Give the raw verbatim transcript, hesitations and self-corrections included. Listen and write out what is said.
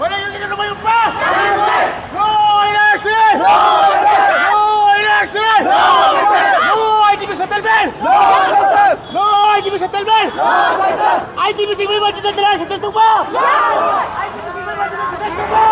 ꯃꯔꯩ ꯌꯦꯠꯂꯒꯅꯨ ꯃꯌꯨꯝ ꯄꯥ! No N R C! No N R C! No I D P settlement! No I D P settlement! I D P ꯁꯤꯡ ꯃꯌꯨꯝ ꯑꯗꯨꯗ ꯀꯅꯥ settle ꯇꯧꯕ? I D P ꯁꯤꯡ ꯃꯌꯨꯝ ꯑꯗꯨꯗ settle ꯇꯧꯕ?